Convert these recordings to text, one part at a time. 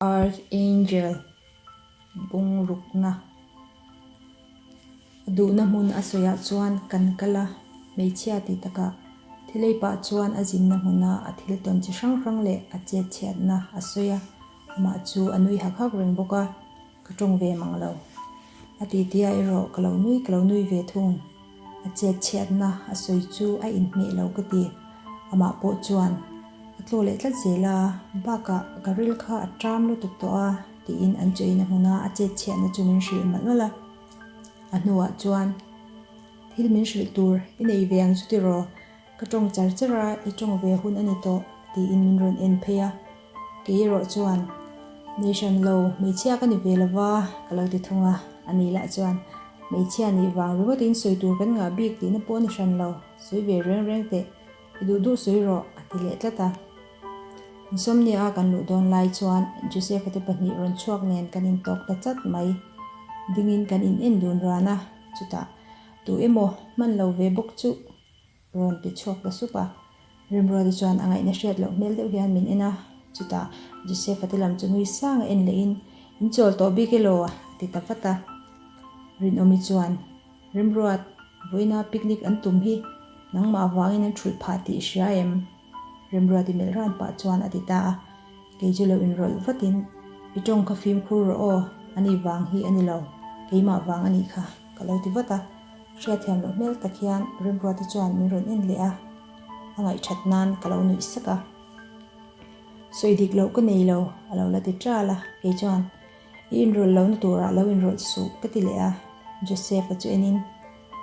Earth Angel bungrukna a duhna hmun a sawiah chuan kan kal a, hmeichhia tih takah thilei pah chuan a zinna hmuna a thil tawn chi hrang hrang leh a chet chhiatna a sawi a, amah chu a nui hak hak reng bawk a, ka tawng ve mang lo. A titi a erawh ka lo nui ka lo nui ve thung. A chet chhiatna a sawi chu a inhmeh lo ka ti. Amah pawh chuan a tlaw leh tlat zel a, bakah ka ril kha a ṭam lutuk tawh a tiin an chawiin a hmun a, a chet chhiatna chu min hrilh malh malh a. A hnuah chuan thil min hrilh tur i nei ve ang chu tiraw? Ka tawng char char a, i tawng ve hun a ni tawh tiin min rawn en phei a. Kei erawh chuan, Nei hran lo, hmeichhia ka ni ve lo va, ka lo ti thung a. Ani lah chuan, Hmeichhia nih vang ringawtin sawi tur kan ngah bik tihna pawh a ni hran lo, sawi ve reng reng teh, i duh duh sawi rawh, a ti leh tlat a. Insawmnia a kan luh dawn lai chuan Joseph-a te pahnih rawn chhuak nen kan intawk ta chat mai. Dingin kan in en dun ran a, chutah, Tu emaw hman lo ve bawk chu rawn ti chhuak ta sup a. Remruati chuan a ngaihna hriat loh hmel deuh hian min en a, chutah Joseph-a te lam chu nui sang a en leh in, In chawl tawh bik elaw? a ti ta vat a. Rinawmi chuan, Remruat, vawiina picnic an tum hi nangmah avangin an thulh phah tih i hria em? Remruati melh ran pah chuan a ti ta a. Kei chu lo inrawlh vatin, I tawng kha fimkhur rawh aw, ani vang hi a ni lo, keimah vang a nih kha, ka lo ti vat a. Hriatthiam loh hmel tak hian Remruati chuan min rawn en leh a, a ngaihthat nan ka lo nuih sak a. Sawi dik loh ka nei lo, a lo la ti ṭal a, kei chuan, I inrawlh lohna turah lo inrawlh suh, ka ti leh a. Joseph-a chu enin,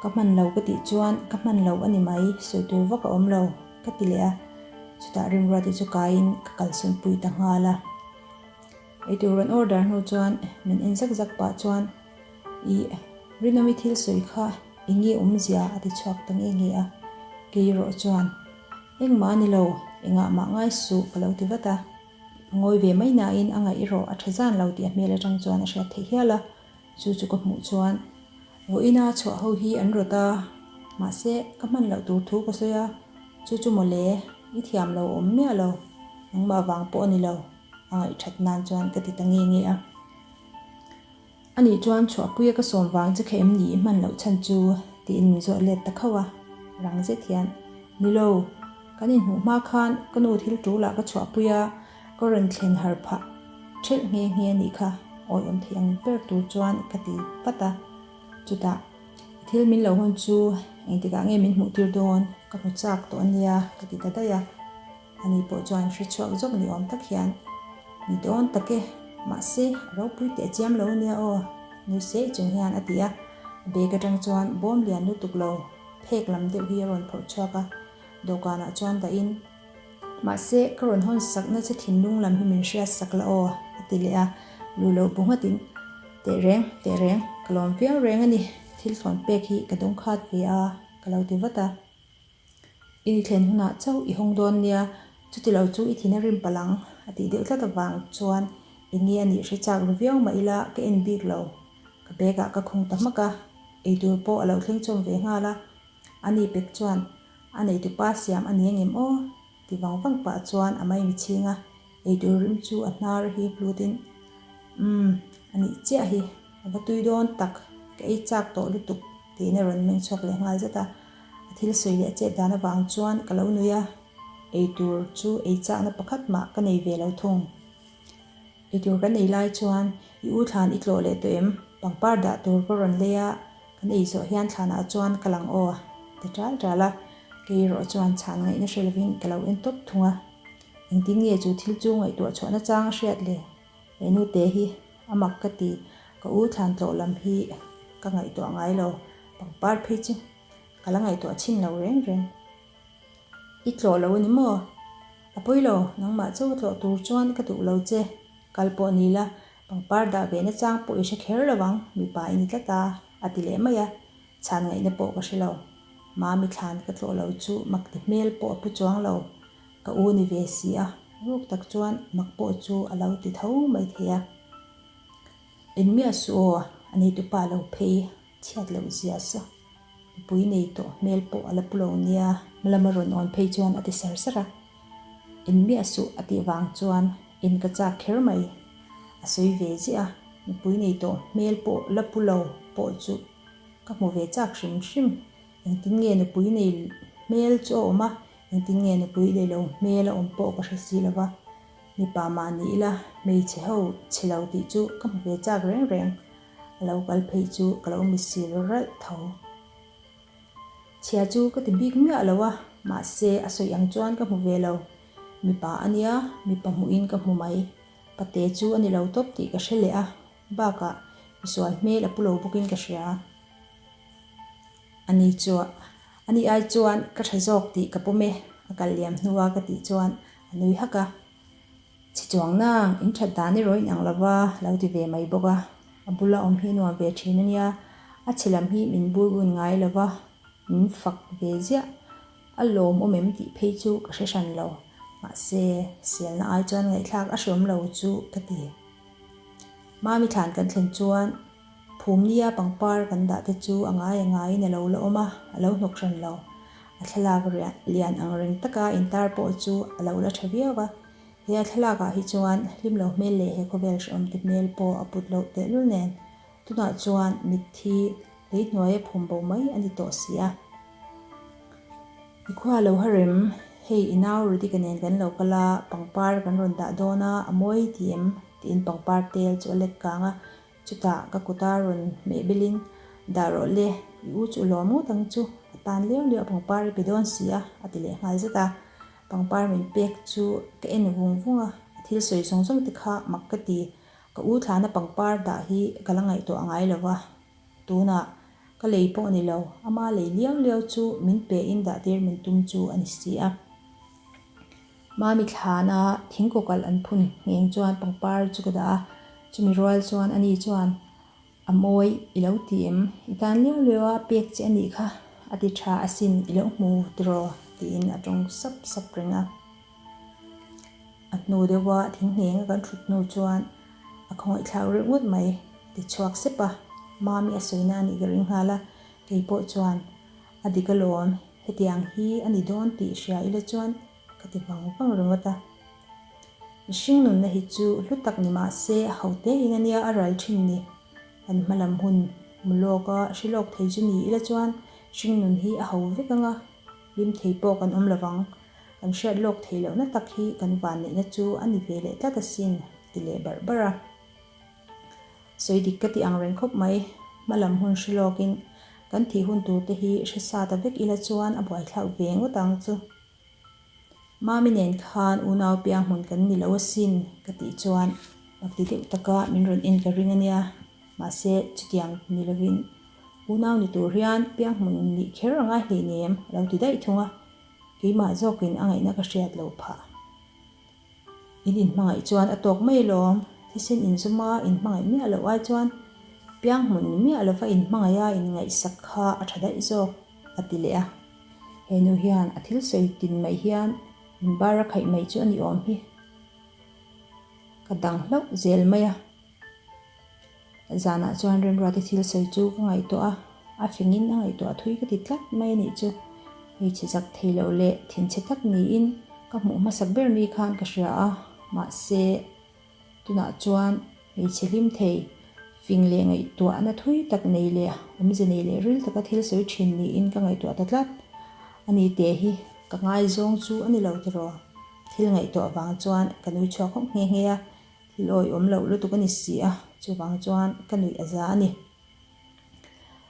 Ka hman lo ka tih chuan ka hman lo a ni mai, sawi tur vak a awm lo, ka ti leh a. Chutah Rimruati chu kaiin ka kalsawn pui ta nghal a. Eitur rawn order hnu chuan min en zak zak pah chuan, Ih, Rinawmi thil sawi kha eng nge awmzia a ti chhuak ta nge nge a. Kei erawh chuan, Engmah a ni lo, engah mah ngai suh ka lo ti vat a. A ngawi ve mai nain a ngaih erawh a tha zan lo tih a hmel atang chuan a hriat theih hial a. Chu chu ka hmuh chuan vawiina chhuah ho hi an rawt a, mahse ka hman loh tur thu ka sawi a, chu chu mawle, i thiam lo awm miah lo, nangmah vang pawh a ni lo, a ngaihthat nan chuan ka ti ta nge nge a. Anih chuan chhuahpuia ka sawm vang che kha em ni i hman loh chhan chu? tiin min zawt let ta khauh a, rang zet hian, Ni lo, kan inhmuh hma khan ka nu thil tulah ka chhuahpui a, ka rawn thlen har phah ṭhelh nghe nghe a nih kha, awiawm thei ang ber tur chuan ka ti vat a. Chutah, I thil min lo hawn chu engtikah nge min hmuh tir dawn? Ka hmu chak tawh a nia, ka ti ta daih a. Ani pawh chuan hre chhuak zawk ni awm tak hian, Ni dawn tak e, mahse a ropui teh chiam lo ania aw, nui sei chung hian a ti a. A bag atang chuan bawm lian lutuk lo phek lam deuh hi a rawn phawrh chhuak a, dawhkanah chuan dahin, Mahse ka rawn hawn sakna che thinlung lam hi min hriat sak la aw, a ti leh a, lu lo bu nghatin, Teh reng, teh reng, ka lawm viau reng a ni, thil thlawn pek hi ka dawng khat ve a, ka lo ti vat a. I ni thlen hunah chauh i hawng dawn nia, chuti lo chu i thin a rim palh ang, a tih deuh tlat avang chuan eng nge a nih hre chak ru viau mah ila ka en bik lo. Ka bag ah ka khung ta hmak a, eitur pawh a lo thleng chawm ve nghal a. A ni pek chuan a neitupa siam a ni angem aw? ti vang vang pah chuan a mai michhing a, eitur rim chu a hnar hi hlutin, Umm, a nih chiah hi, a va tui dawn tak, ka ei chak tawh lutuk, tiin a rawn meng chhuak leh nghal zet a. A thil sawi leh chet dan avang chuan ka lo nui a, eitur chu ei chakna pakhat mah ka nei ve lo thung. Eitur kan ei lai chuan i u thlan i tlawh leh tawh em? Pangpar dah tur ka rawn lei a, kan ei zawh hian thlanah chuan ka lang aw a ti ṭal ṭal a, kei erawh chuan chhan ngaihna hre lovin ka lo en tawp thung a. Engtin nge chu thil chu ngaihtuah chhuahna chang a hriat le? He nute hi a mak ka ti, ka u thlan tlawh lam hi ka ngaihtuah ngai lo, pangpar phei chu ka la ngaihtuah chhin lo reng reng. I tlawh lo a ni maw? A pawi lo, nangmah chauh a tlawh tur chuan ka duh lo che. Kal pawh ni la, pangpar dah ve na chang pawh i hre kher lo ang, mipa i ni tlat a, a ti leh mai a. Chhan ngaihna pawh ka hre lo. Mami thlan ka tlawh lo chu mak ti hmel pawh a pu chuang lo. Ka u ni ve si a, ruk tak chuan mak pawh chu a lo ti tho mai thei a. En miah suh aw, a neitupa lo phei chhiat loh zia sa. Nupui nei tawh hmel pawh a la pu lo nia. Hmalama rawn awn phei chuan a ti sar sar a. En miah suh a tih vang chuan en ka chak kher mai. sawi ve ziah a, nupui nei tawh hmel pawh la pu lo pawh chu ka hmu ve chak hrim hrim. Engtin nge nupui nei hmel chu a awm a, engtin nge nupui nei lo hmel a awm pawh ka hre si lo va. Mipa mah ni ila hmeichhe ho chhe lo tih chu ka hmu ve chak reng reng. A lo kal phei chu ka lo misil ralh tho. Chhia chu ka ti bik miah lo a, mahse a sawi ang chuan ka hmu ve lo. Mipa a nia, mipa hmuhin ka hmu mai. Pate chu a ni lo tawp tih ka hre leh a, bakah misual hmel a pu lo bawkin ka hria. A ni chu, a ni ai chuan ka tha zawk tih ka pawm e, a kal liam hnua ka tih chuan a nui hak a. Chhe chuang nang, in that dan erawh in ang lo va, lo ti ve mai bawk a. A bula awm hi a nuam ve thin a nia, a chhe lam hi min bur bun ngai lo va, min fak ve ziah. A lawmawm em tih phei chu ka hre hran lo, mahse, sialna ai chuan ngaihthlak a hreawm lo chu ka ti. Mami thlan kan thlen chuan Phumnia pangpar kan dah te chu a ngai a ngaiin a lo la awm a, a lo hnawk hran lo. A thlalak lian ang reng taka intar pawh chu a lo la tha viau a. He a thlalakah hi chuan hlim lo hmel leh he khawvel hrehawm ti hmel pawh a put loh tehlul nen tunah chuan mitthi lei hnuaia phum bo mai a ni tawh si a. I khua lo harem, hei i nau Rudika nen kan lo kal a, pangpar kan rawn dah dawn a, a mawi ti em? tiin pangpar tel chu a lek kang a. Chutah ka kuta rawn hmeh belin, Dah rawh le, i u chu lawm ngawt ang chu, a tan liau liau a pangpar i pe dawn si a, a ti leh nghal zet a. Pangpar min pek chu ka en vung vung a, a thil sawi zawng zawng te kha mak ka ti. Ka u thlana pangpar dah hi ka la ngaihtuah ngai lo va, tunah ka lei pawh ni lo, ama lei liau liau chu min pe in dah tir min tum chu a ni si a. Mami thlana thingkawkalh an phun ngheng chuan pangpar chu ka dah a, chumi rual chuan ani chuan, A mawi i lo ti em? I tan liau liau a pek che a nih kha, a ti tha asin i lo hmu tiraw? tiin a tawng sap sap reng a. A hnu deuha thing nghenga kan thut hnu chuan a khawngaihthlak reuh ngawt mai, a ti chhuak sep a. Mami a sawina a nih ka ring nghal a, kei pawh chuan a dik alawm, hetiang hi a ni dawn tih hria ila chuan ka ti vang vang ringawt a. Mihring nunna hi chu hlu tak ni mah se a ho te in ania a ral thin ni. Kan hma lam hun hmu lawk a hre lawk thei chu ni ila chuan hring nun hi a ho vek anga hlim thei pawh kan awm lovang. Kan hriat lawk theih lohna tak hi kan vanneihna chu a ni ve leh tlat asin ti leh barh barh a. Sawi dik ka ti ang reng khawp mai. Hma lam hun hre lawkin kan thih hun tur te hi hre sa ta vek ila chuan a buaithlak ve ngawt ang chu. Mami nen khan unau piang hmun kan ni lo asin ka tih chuan mak ti deuh taka min rawn en ka ring ania. Mahse chutiang ni lovin unau ni tur hian piang hmun nih kher a ngai hleinem a lo ti daih thung a, keimah zawkin a ngaihna ka hriat lo phah. In inhmangaih chuan a tawk mai alawm, thisen inzawma inhmangaih miah loh ai chuan piang hmun ni miah lova inhmangaih a inngaihsak kha a tha daih zawk, a ti leh a. He nu hian a thil sawi tin mai hian min bar a khaih mai chu a ni awm hi. Ka dang hlauh zel mai a. Zanah chuan Remruate thil sawi chu ka ngaihtuah a, a fingin a ngaihtuah thui ka ti tlat mai a nih chu. Hmeichhe zak thei loh leh thinchhe tak niin ka hmuh hmasak ber ni khan ka hria a, mahse tunah chuan hmeichhe hlim thei, fing leh ngaihtuahna thui tak nei leh awmze nei leh ril taka thil sawi thin niin ka ngaihtuah ta tlat. A ni teh hi ka ngaizawng chu a ni lo tiraw? Thil ngaihtuah vang chuan ka nui chhuak hawk nghe nghe a. Thil awihawm loh lutuk a ni si a, chuvang chuan ka nuih a za a ni.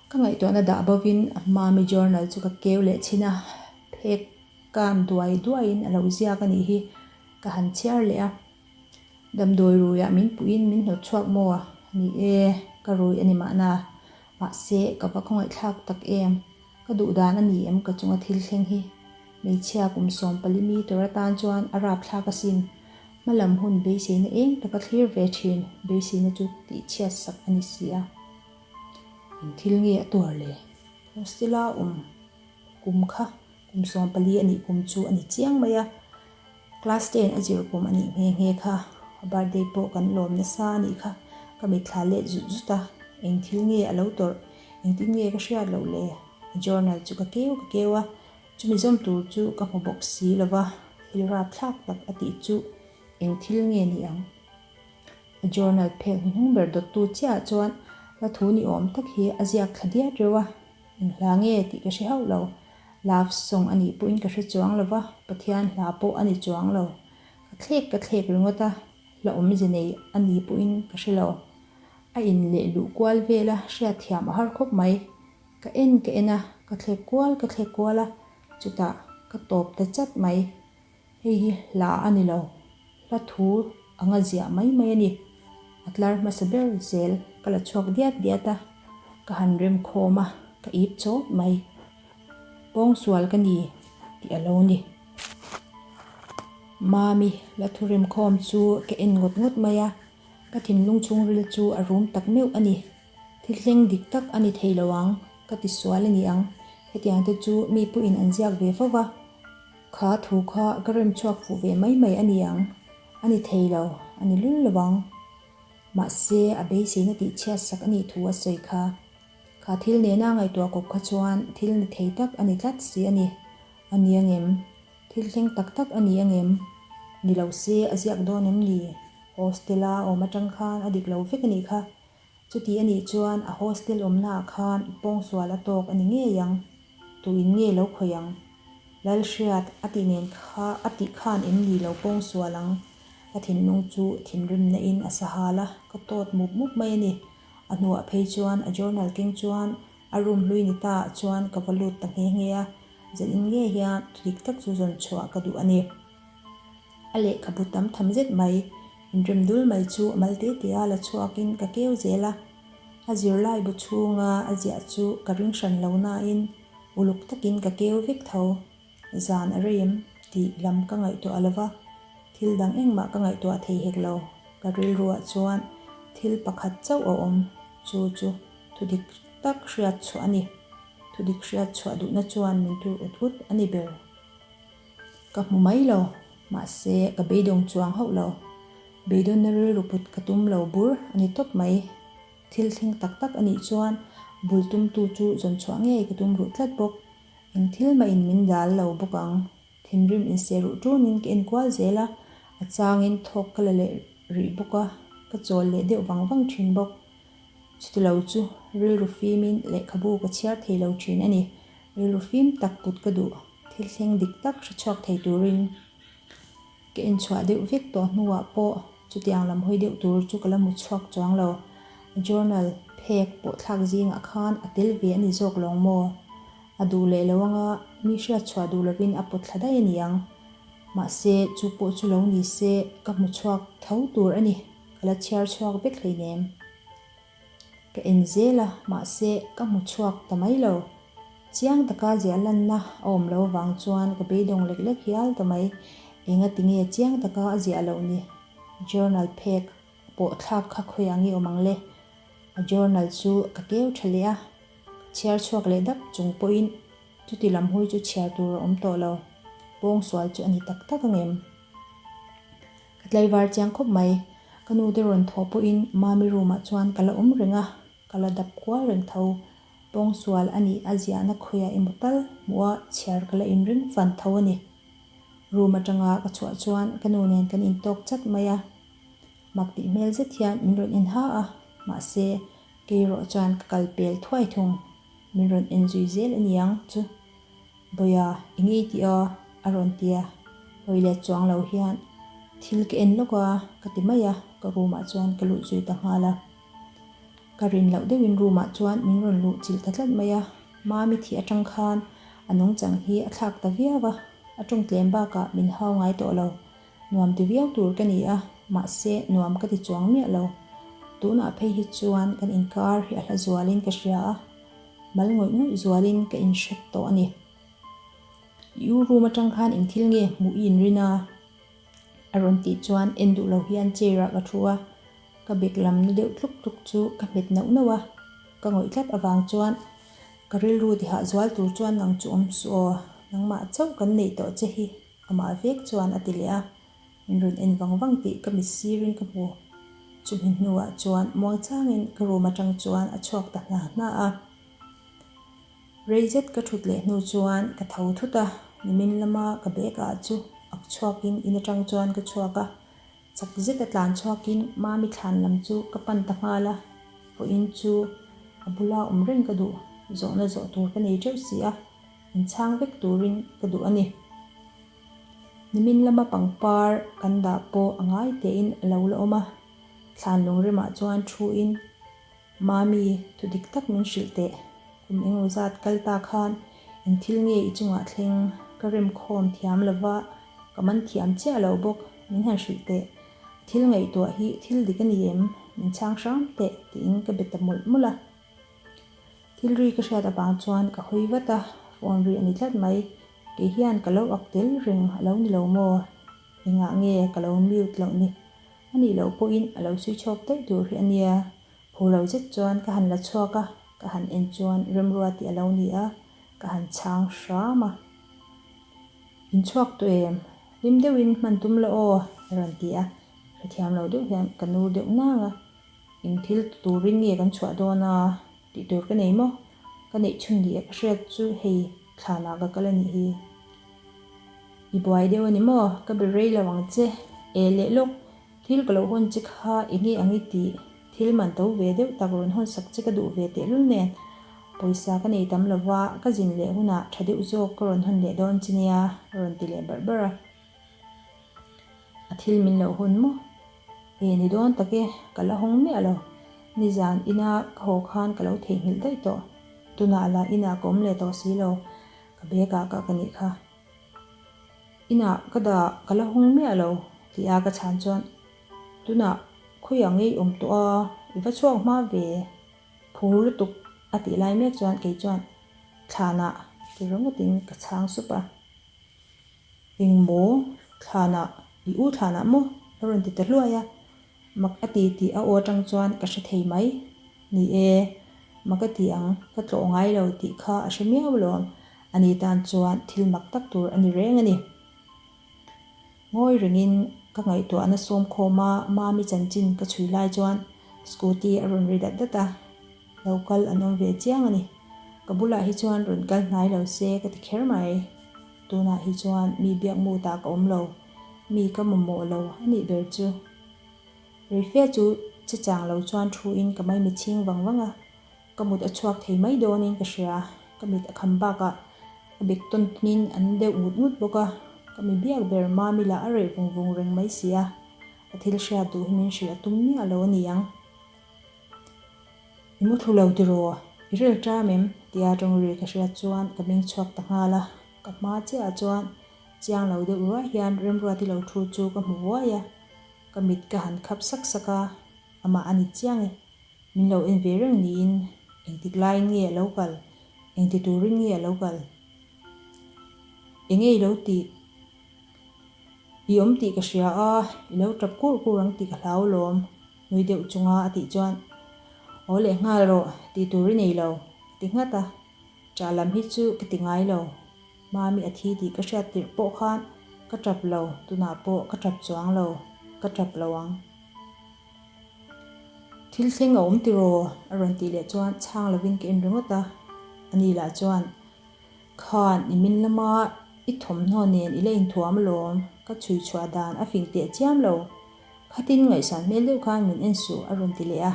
Ka ngaihtuahna dah bovin a hmami journal chu ka keu leh chhin a, phek kan duai duaiin a lo ziak a nih hi ka han chhiar leh a. Damdawi ruiah min puhin min hnawt chhuak maw? Ni e, ka rui a ni mahna. Mahse, ka va khawngaihthlak tak em? Ka duh dan a ni em ka chunga thil thleng hi? Hmeichhia kum 14 mi tur atan chuan a rapthlak asin. Hma lam hun beiseina eng taka thlir ve thin beiseina chu tihchhiat sak a ni si a. Eng thil nge a tuar le? Hostel-a awm kum kha kum 14 a nih kum chu a ni chiang mai a. Class ten a zir kum a nih nghe nghe kha. A birthday pawh kan lawm nasa a nih kha. Ka mitthla let zut zut a. Eng thil nge a lo tawrh? Engtin nge ka hriat loh le? A journal chu ka keu ka keu a. Chumi zawm tur chu ka hmu bawk si lo va, thil rapthlak tak a tih chu eng thil nge ni ang? A journal phek hnuhnung ber dawttu chiahah chuan hla thu ni awm tak hi a ziak thla diat reuh a, eng hla nge tih ka hre hauh lo. Love song a nih pawhin ka hre chuang lo va, Pathian hla pawh a ni chuang lo. Ka thlek ka thlek ringawt a, hla awmze nei a ni pawhin ka hre lo. A in leh luh kual vel a hriatthiam a har khawp mai. Ka en ka en a, ka thlek kual ka thlek kual a, chutah ka tawp ta chat mai. Hei hi hla a ni lo, hla thu anga ziah mai mai a ni. A tlar hmasa ber zel ka la chhuak diat diat a, ka han rem khawm a, ka ip chawp mai. Pawngsual ka ni tih a lo ni. Mami hla thu rem khawm chu ka en ngawt ngawt mai a, ka thinlung chhungril chu a rum tak meuh a ni. Thil thleng dik tak a ni thei lo ang, ka ti sual a ni ang. Hetiang te chu mi pawhin an ziak ve fo va, kha thu kha ka rem chhuak fuh ve mai mai a ni ang. A ni thei lo, a ni lul lo ang. Mahse, a beiseina tih chhiat sak a nih thu a sawi kha. Kha thil nena ngaihtuah kawp kha chuan thil ni thei tak a ni tlat si a ni. A ni angem? Thil thleng tak tak a ni angem? Ni lo se, a ziak dawn em ni? Hostel-a awm atang khan a dik lo vek a nih kha. Chuti a nih chuan a hostel awmnaah khan pawngsual a tawk a ni ngei ang. Tuin nge lo khawih ang? Lalhriat a tih nen kha a tih khan em ni lo pawngsual ang? Ka thinlung chu thinrimna in a sahal a, ka tawt mup mup mai a ni. A hnuah phei chuan a journal keng chuan a room hlui ni ta ah chuan ka va lut ta nghe nghe a, zanin nge hian thudik tak chu zawn chhuah ka duh a ni. A lehkhabu tam tham zet mai, inrem dul mai chu a mal te te a la chhuakin ka keu zel a. A zirlai bu chhunga a ziah chu ka ring hran lo nain uluk takin ka keu vek tho. Zan a rei em tih lam ka ngaihtuah lo va, thil dang engmah ka ngaihtuah thei hek lo. Ka rilruah chuan thil pakhat chauh a awm, chu chu thudik tak hriat chhuah a ni. Thudik hriat chhuah duhna chuan min tur ut ut a ni ber. Ka hmu mai lo, mahse ka beidawng chuang hauh lo. Beidawnna rilru put ka tum lo bur a ni tawp mai. Thil thleng tak tak a nih chuan bul tumtu chu zawn chhuah ngei ka tum ruh tlat bawk. Eng thil mahin min dal lo bawk ang. Thinrim inseh ruh tunin ka enkual zel a, a changin thawk ka la leh rih bawk a, ka chawl leh deuh vang vang thin bawk. Chutilo chu rilru fimin lehkhabu ka chhiar thei lo thin a ni. Rilru fim tak put ka duh. Thil thleng dik tak hre chhuak thei turin ka enchhuah deuh vek tawh hnuah pawh chutiang lam hawi deuh tur chu ka la hmu chhuak chuang lo. A journal phek pawh thlak zingah khan a tel ve a ni zawk lawng maw? A duh leh lo anga mi hriat chhuah duh lovin a pawt thla daih a ni ang. Mahse, chu pawh chu lo ni se ka hmu chhuak tho tur a ni. Ka la chhiar chhuak vek hleinem. Ka en zel a, mahse ka hmu chhuak ta mai lo. Chiang taka ziah lanna a awm lo vang chuan ka beidawng lek lek hial ta mai. Enga tinge chiang taka a ziah loh ni? Journal phek pawh thlak kha khawiah nge awm ang le? A journal chu ka keu tha leh a, ka chhiar chhuak leh dap chung pawhin chuti lam hawi chu chhiar tur a awm tawh lo. Pawngsual chu a ni tak tak angem? Ka tlaivar chiang khawp mai. Ka nu te rawn thawh pawhin Mami room ah chuan ka la awm reng a, ka la dap kual reng tho. Pawngsual a nih a ziahna khawiah emaw tal hmuh a chhiar ka la inring fan tho a ni. Room atanga ka chhuah chuan ka nu nen kan intawk chat mai a. Mak tih hmel zet hian min rawn en ha a, mahse kei erawh chuan ka kal pel thuai thung. Min rawn en zui zel a niang chu. Bawia, i ngei tih a? a rawn ti a, hawi let chuang lo hian thil ka en lawk a, ka ti mai a, ka room ah chuan ka luh zui ta nghal a. Ka rin loh deuhin room ah chuan min rawn luh chilh ta tlat mai a, Mami thih atang khan a nungchang hi a thlak ta viau a, a tawng tlem bakah min hau ngai tawh lo. Nuam ti viau tur ka ni a, mahse nuam ka ti chuang miah lo. Tunah phei hi chuan kan inkar hi a hla zualin ka hria a. Mal ngawih ngawih zualin ka inhret tawh a ni. I u room atang khan eng thil nge hmuh i inrin a? A rawn tih chuan en duh lo hian chair ah ka thu a, ka bag lam na deuh tluk tluk chu ka hmet nauh nauh a, ka ngawih tlat avang chuan ka rilru tihah zual tur chuan nang chu awm suh aw, nangmah chauh kan neih tawh che hi amah vek chuan a ti leh a. Min rawn en vang vang tih ka mit sirin ka hmu. Chumi hnuah chuan muangchangin ka room atang chuan a chhuak ta hna hna a. Rei zet ka thut leh hnu chuan ka tho thut a, nimin lama ka bag ah chu ak chhuakin in atang chuan ka chhuak a. Chak zeta tlan chhuakin Mami thlan lam chu ka pan ta nghal a, vawiin chu a bula awm reng ka duh, zawhna zawh tur ka nei teuh si a, inchhang vek turin ka duh a ni. Nimin lama pangpar kan dah pawh a ngai tein a lo la awm a, thlan lungremah chuan thuin Mami, thu dik tak min hrilh teh. Kum engemaw zat kal ta khan eng thil nge i chungah thleng ka remkhawm thiam lo va, ka man thiam chiah lo bawk, min han hrilh teh. A thil ngaihtuah hi thil dik a ni em? Min chhang hram teh tiin ka be ta mawlh mawlh a. Thil ri ka hriat avang chuan ka hawi vat a, phone ri a ni tlat mai. Kei hian ka lo ak tel reng a lo ni lo maw? Engah nge ka lo mute loh ni? A nih loh pawhin a lo switch off daih tur hi a nia. Phur lo zet chuan ka han la chhuak a, ka han en chuan remrua tih a lo ni a, ka han chhang hram a. Inchhuak tawh em? Hlim deuhin hman tum la aw a rawn ti a, hrethiam lo deuh hian ka nur deuh nang a. Eng thil turin nge kan chhuah dawn a tih tur ka nei maw? Ka neih chhun ni a ka hriat chu hei thlanah ka kal a nih hi. I buai deuh a ni maw? Ka be rei lo ang che. E leh lawk, thil ka lo hawn che kha eng nge ang i tih? Thil man to ve deuh tak rawn hawn sak che ka duh ve tehlul nen pawisa ka nei tam lo va, ka zin leh hunah tha deuh zawk ka rawn hawn leh dawn che nia a rawn ti leh barh barh a. A thil min lo hawn maw? E ni dawn tak e, ka la hawng miah lo. Nizan ina ka haw khan ka lo theihnghilh daih tawh. Tunah lah inah ka awm leh tawh si lo, ka bag ah ka ka nih kha. Inah ka dah ka la hawng miah lo tih a ka chhan chuan tunah khawiah ngei awm tawh a, i va chhuak hma ve phur lutuk a tih lai mek chuan kei chuan thlanah ti ringawtin ka chhang sup a. Engmaw thlanah, i u thlanah maw? a rawn ti ta hluai a, mak a ti tih a aw atang chuan ka hre thei mai. Ni e, mak a ti ang, ka tlawh ngai lo tih kha a hre miau lawm, ani tan chuan thil mak tak tur a ni reng a ni. Ngawi rengin ka ngaihtuahna sawm khawm a, Mami chanchin ka chhui lai chuan scooty a rawn ri dat dat a. Lo kal an awm ve chiang a ni. Ka bulah hi chuan rawn kal hnai lo se ka ti kher mai. Tunah hi chuan mi biak mutah ka awm lo, mi ka mamawh lo a nih ber chu. Reife chu che chang lo chuan thuin ka maimi chhing vang vang a, ka mut a chhuak thei mai dawnin ka hria. Ka mit a kham bakah a bek tawn tawnin an deuh ngut ngut bawk a, ka mi biak ber Mami lah a reh vung vung reng mai si a, a thil hriat duh hi min hrilh a tum miah lo a ni ang. I mu thlu lo tiraw? I rel ṭam em? tia tawngri ka hriat chuan ka meng chhuak ta nghal a, ka hma chiahah chuan chiang lo deuh ruai hian Remruati lo thu chu ka hmu vuai a, ka mit ka han khap sak sak a, amah a ni chiang e, min lo en ve reng niin engtik laiin nge a lo kal, engti turin nge a lo kal? Enge i lo tih? I awm tih ka hria a, i lo tap kur kur ang tih ka hlau lawm, nui deuh chunga a tih chuan, Aw leh nghal rawh, tih tur i nei lo, ka ti nghat a. Ṭah lam hi chu ka ti ngai lo. Mami a thi tih ka hriat tirh pawh khan ka ṭap lo, tunah pawh ka ṭap chuang lo, ka ṭap lo ang. Thil thleng a awm tiraw? a rawn tih leh chuan chhang lovin ka en ringawt a. Ani lah chuan, Khan i min lama i thawmhnaw nen i la inthuam alawm, ka chhui chhuah dan a fing teh chiam lo. Khatin ngaihsan hmel deuh khan min en suh a rawn ti leh a.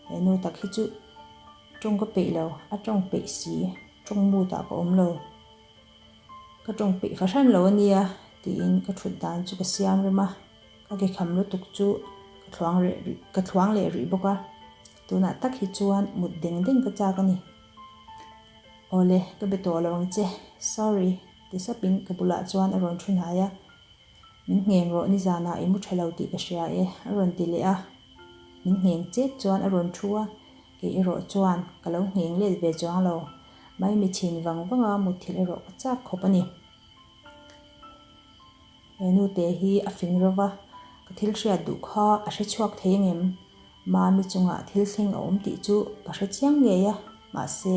He nu tak hi chu tawng ka peih lo, a tawng peih si, tawng mutah ka awm lo. Ka tawng peih fahran lo a nia tiin ka thut dan chu ka siam rem a, ka ke kham lutuk chu ka thluang reh rih ka thluang leh rih bawk a. Tunah tak hi chuan mut deng deng ka chak a ni. Awle, ka be tawh lo ang che, sorry, ti sapin ka bulah chuan a rawn thu hnai a. Min ngheng rawh nizanah i mu tha lo tih ka hria e, a rawn ti leh a. Min ngheng chet chuan a rawn thu a, kei erawh chuan ka lo ngheng let ve chuang lo. Maimi chhin vang vanga mutthilh erawh ka chak khawp a ni. He nute hi a fing reuh va, ka thil hriat duh kha a hre chhuak thei ang em? Mami chungah thil thleng a awm tih chu ka hre chiang ngei a, mahse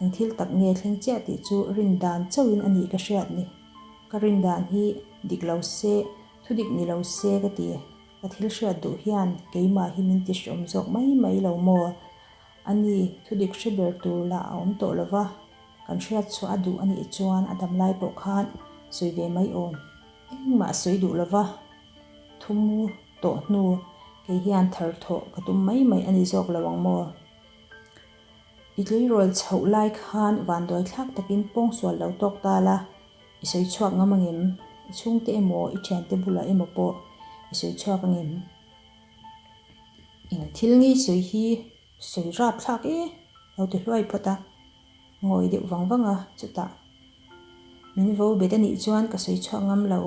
eng thil tak nge thleng chiah tih chu rin dan chauhin a nih ka hriat ni. Ka rin dan hi dik lo se, thu dik ni lo se ka ti. Ka thil hriat duh hian keimah hi min ti hreawm zawk mai mai lo maw? A ni, thu dik hre ber tur lah a awm tawh lo va, kan hriat chhuah a duh a nih chuan a dam lai pawh khan sawi ve mai awm. Engmah sawi duh lo va. Thumu tawh hnu kei hian thar thawh ka tum mai mai a ni zawk lo ang maw? I tleirawl chhoh lai khan vanduai thlak takin pawngsual lo tawk ta la, i sawi chhuak ngam angem? I chhungte emaw i thiante bulah emaw pawh i sawi chhuak angem? Eng thil ngei sawi hi sawi rap thlak e, lo ti hluai phawt a, ngawi deuh vang vang a, chutah min vo bet a nih chuan ka sawi chhuak ngam lo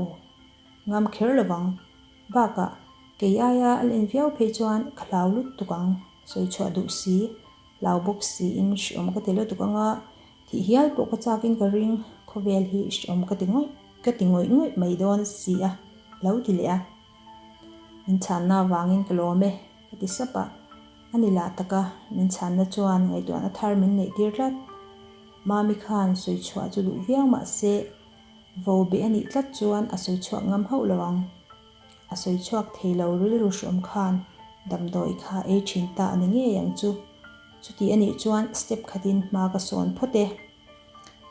ngam kher lo vang. Bakah kei aia a len viau phei chuan ka hlau lut tuk ang, sawi chhuah duh si, hlau bawk siin hreawm ka ti lutuk anga thih hial pawh ka chakin ka ring, khawvel hi hreawm ka ti ngawih ka ti ngawih ngawih mai dawn si a, lo ti leh a. Min chhanna avangin ka lawm e, ka ti sap a. A ni lah taka min chhanna chuan ngaihtuahna thar min neih tir tlat. Mami khan sawi chhuah chu duh viau mah se, vo beh a nih tlat chuan a sawi chhuak ngam hauh lo ang. A sawi chhuak thei lo rilru hrawm khan damdawi kha ei thin ta a ni ngei ang chu. Chuti a nih chuan step khatin hma ka sawn phawt e.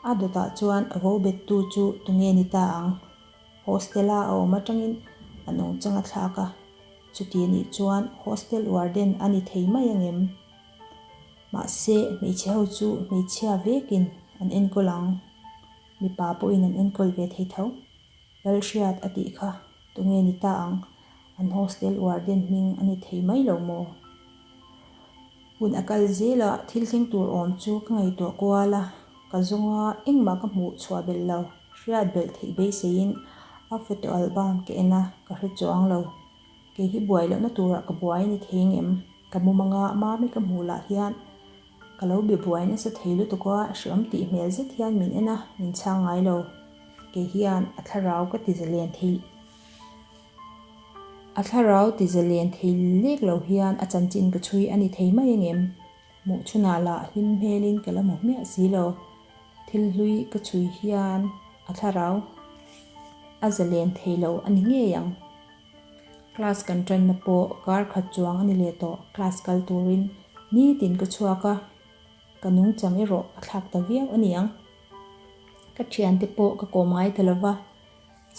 A dawtah chuan vo bettu chu tunge ni ta ang? Hostel-a a awm atangin a nungchang a thlak a, chuti a nih chuan hostel warden a ni thei mai angem? Mahse, hmeichhe ho chu hmeichhia vekin an enkawl ang, mipa pawhin an enkawl ve thei tho. Lalhriat a tih kha tunge ni ta ang? An hostel warden hming a ni thei mai lo maw? Hun a kal zel a, thil thleng tur awm chu ka ngaihtuah kual a, ka zawng a, engmah ka hmuh chhuah belh lo, hriat belh theih beiseiin a photo album ka en a, ka hre chuang lo. Kei hi buai lohna turah ka buai a ni thei ngem? Ka mumang a, mami ka hmuh lah hian ka lo be buai nasa thei lutuk a, hreawm tih hmel zet hian min en a, min chhang ngai lo. Kei hian a thlarau ka ti zalen thei. A thlarau ti zalen thei lek lo hian a chanchin ka chhui a ni thei mai angem? Hmuh chhunah lah hlim hmelin ka la hmu hmiah si lo. Thil hlui ka chhui hian a thlarau a zalen thei lo a ni ngei ang. Class kan tanna pawh kar khat chuang a ni leh tawh. Class kal turin nitin ka chhuak a, ka nungchang erawh a thlak ta viau a ni ang. Ka thiante pawh ka kawm ngai ta lova.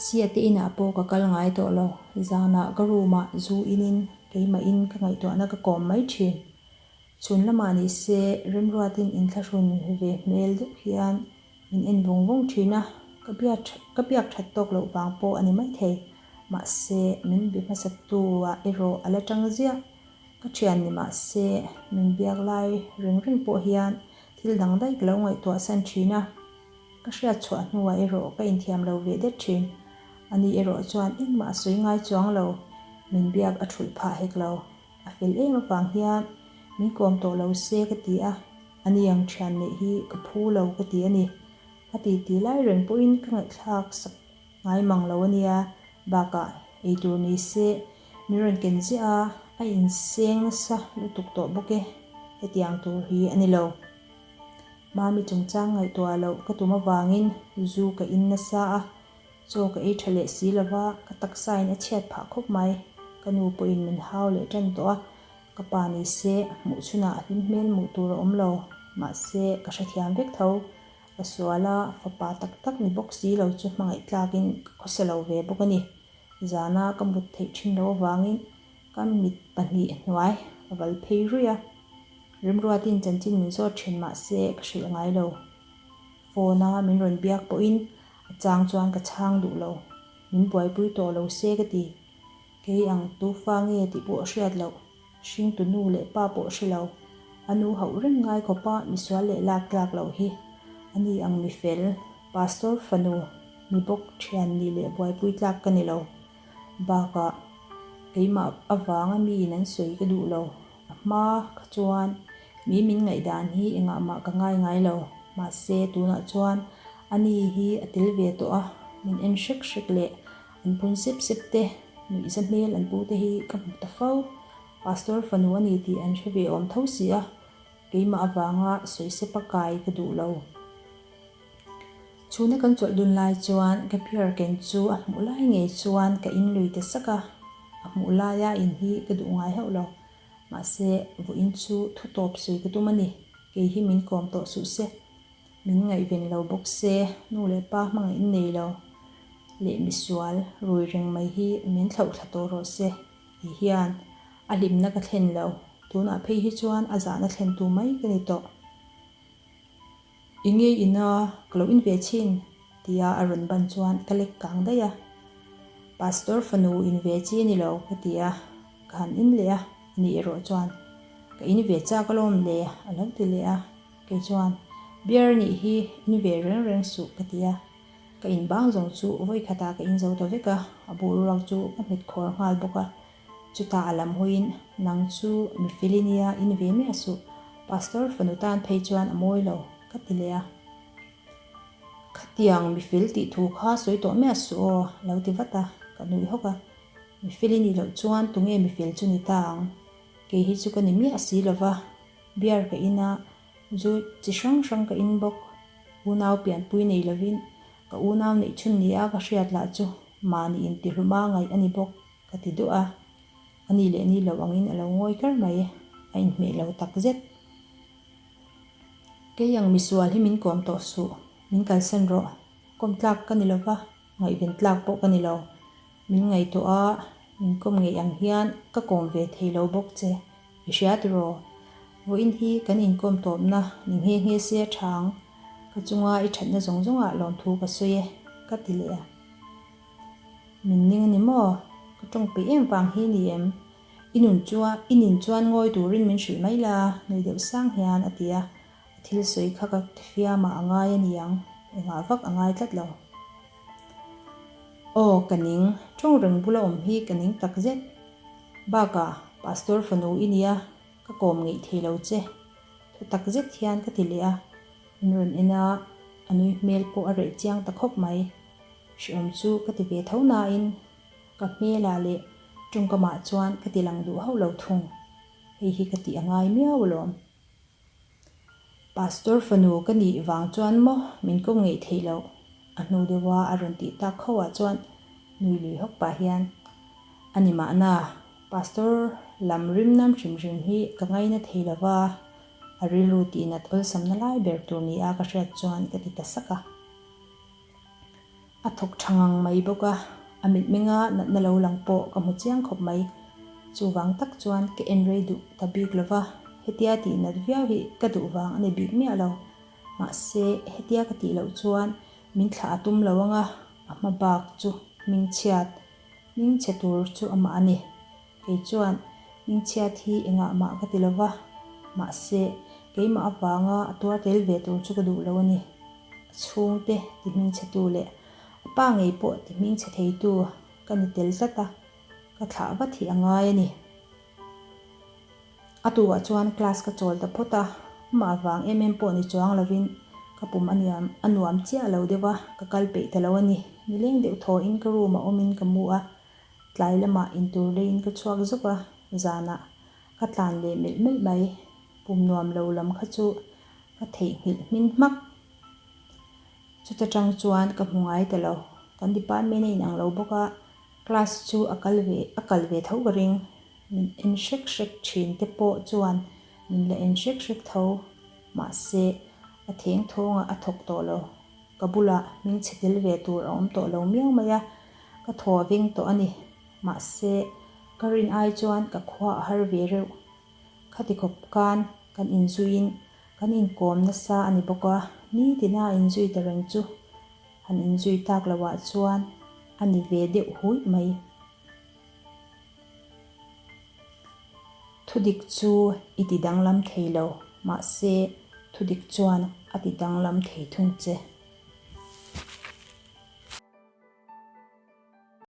Sia te inah pawh ka kal ngai tawh lo, zanah ka room ah zu inin keimahin ka ngaihtuahna ka kawm mai thin. Chhun lamah ni se Remruatin inthlahrun ve hmel deuh hian min en vawng vawng thin a, ka biak ka biak that tawk loh vang pawh a ni maithei. Mahse min be hmasa tu ah erawh a la tang ziah. Ka thian ni mahse min biak lai reng reng pawh hian thil dang daih ka lo ngaihtuah san thin a. Ka hriat chhuah hnuah erawh ka inthiam lo ve det thin. Ani erawh chuan engmah a sawi ngai chuang lo, min biak a thulh phah hek lo. A fel em avang hian min kawm tawh lo se ka ti a, ani ang thian neih hi ka phu lo ka ti a ni. A titi lai reng pawhin ka ngaihthlak sak ngai mang lo a nia, bakah eitur ni se min rawn ken ziah a, a inseng nasa lutuk tawh bawk e, hetiang tur hi a ni lo. Mami chungchang ngaihtuah loh ka tum avangin zu ka in nasa a, chaw ka ei tha leh si lova ka taksain a chhiat phah khawp mai. Ka nu pawhin min hau leh tan tawh a, ka pa ni se hmuh chhunah hlim hmel hmuh tur a awm lo, mahse ka hrethiam vek tho. Ka sual a, fapa tak tak ni bawk si lo chu hmangaih tlakin ka khawsa lo ve bawk a ni. Zana ka mut theih thin loh avangin ka mit 2 hnuai a val phei ruih a. Remruatin chanchin min zawt thin mah se ka hrilh ngai lo. Phone a min rawn biak pawhin a chang chuan ka chhang duh lo. Min buaipui tawh lo se ka ti. Kei ang tu fa nge tih pawh hriat loh, hringtu nu leh pa pawh hre lo. A nu hauh reng ngai khawpa misual leh lak tlak loh hi a ni ang mi fel, pastor fanu, mi bawk thian nih leh buaipui tlak ka ni lo. Bakah keimah avanga miin an sawi ka duh lo. A hma kha chuan mi min ngaihdan hi engah mah ka ngai ngai lo. Mahse tunah chuan a ni hi a tel ve tawh a, min en hrek hrek leh an phun sep sep te, nuihza hmel an pu te hi ka hmu ta fo. Pastor fanu a ni tih an hre ve awm tho si a, keimah avanga sawi sepa kai ka duh lo. Chhuna kan chawlh dun lai chuan ka beer ken chu a hmuh lai ngei chuan ka in lui ta sak a, a hmuh laia in hi ka duh ngai hauh lo. Mahse, vawiin chu thu tawp sawi ka tum a ni, kei hi min kawm tawh suh se, min ngaihven lo bawk se, nu leh pa hmangaih in nei lo. Leh misual rui reng mai hi min thlauh thla tawh rawh se ti hian a hlimna ka thlen lo, tunah phei hi chuan a zahna thlen tu mai ka ni tawh. I nge ina ka lo in ve chhin tia a rawn ban chuan ka lek kang daih a, Pastor fanu in ve chi a ni lo ka ti a, ka han in leh a, ani erawh chuan ka in ve chak alawm le a lo ti leh a, kei chuan beer nih hi in ve reng reng suh ka ti a. Ka in bang zawng chu vawi khatah ka in zo ta vek a, a boruak chu ka hmet khawr nghal bawk a. Chutah a lam hawiin, Nang chu mi fel i nia, in ve miah suh. Pastor fanu tan phei chuan a mawi lo, ka ti leh a. Khatiang mi fel tih thu kha sawi tawh miah suh aw, a lo ti vat a, ka nui hawk a. Mi fel i nih loh chuan tunge mi fel chu ni ta ang? Kei hi chu ka ni miah si lo va, beer ka in a, zu chi hrang hrang ka in bawk. Unau pianpui nei lovin ka unau neih chhun ni a ka hriat lah chu mahni intihluma ngaih a ni bawk ka ti duh a, a ni leh ni lo angin a lo ngawi kar mai, a inhmeh lo tak zet. Kei ang misual hi min kawm tawh suh, min kalsan rawh, kawm tlak ka ni lova, ngaihven tlak pawh ka ni lo, min ngaihtuah a, min kawm ngeih ang hian ka kawm ve thei lo bawk che. I hria tiraw? Vawiin hi kan inkawm tawpna ni nghe nghe se a tha ang. Ka chunga i thatna zawng zawngah lawmthu ka sawi e, ka ti leh a. Min ning a ni maw? Ka tawng peih em vang hi ni em? I nun chuan, i nin chuan ngawi turin min hrilh mai la, nui deuh sang hian a ti a. A thil sawi kha ka fiamah a ngai a ni ang, engah vak a ngai tlat lo. Aw, ka ning, tawng reng bula awm hi ka ning tak zet. Bakah, Pastor fanu i nia, ka kawm ngeih thei lo che. Thu tak zet hian ka ti leh a, min rawn en a, a nui hmel pawh a reh chiang ta khawp mai. Hrehawm chu ka ti ve tho nain ka hmelah leh tawngkamah chuan ka ti lang duh hauh lo thung. Hei hi ka tih a ngai miau alawm. Pastor fanu ka nih vang chuan maw min kawm ngeih theih loh? A hnu deuha a rawn tih tak ho ah chuan nui lui hawk pah hian, A ni mahna, Pastor lam rim nam hrim hrim hi ka ngaina thei lo va, a rilru tihnat awlsamna lai ber tur ni a ka hriat chuan ka ti ta sak a. A thawk tha ngang mai bawk a, a mitmenga natna lo lang pawh ka hmu chiang khawp mai. Chuvang tak chuan ka en rei duh ta bik lo va, hetia tih nat viau hi ka duh vang a ni bik miah lo. Mahse, hetia ka tih loh chuan min thlah a tum lo ang a, a hma bak chu hmingchhiat, hmingchhe tur chu amah a ni. Kei chuan hmingchhiat hi engah mah ka ti lo va, mahse, keimah avanga a tuar tel ve tur chu ka duh lo a ni. A chhungte ti hmingchhetu leh a pa ngei pawh ti hmingchhe theitu ka ni tel tlat a, ka thlah vat hi a ngai a ni. A tukah chuan class ka chawl ta phawt a, amah avang em em pawh ni chuang lovin ka pum a niam a nuam chiah lo deuh a, ka kal peih ta lo a ni. Nileng deuh thawhin ka room ah awmin ka mu a, Tlai lamah intur leiin ka chhuak zuk a, zanah ka tlan leh melh melh mai. Pum nuam lo lam kha chu ka theihnghilh hmin hmak. Chuta tang chuan ka hmu ngai ta lo. Kan department a inang lo bawk a, class chu a kal ve a kal ve tho ka ring. Min en hrek hrek thin te pawh chuan min la en hrek hrek tho. Mahse, a theng thawngah a thawk tawh lo. Ka bulah hmingchhe tel ve tur a awm tawh lo miau mai a, ka thaw a veng tawh a ni. Mahse, ka rin ai chuan ka khua a har ve reuh. Khati khawp khan kan inzuiin kan inkawm nasa a ni bawk a, nitina inzui ta reng chu han inzui tak loh ah chuan a ni ve deuh huih mai. Thudik chu i ti danglam thei lo, mahse thudik chuan a ti danglam thei thung che.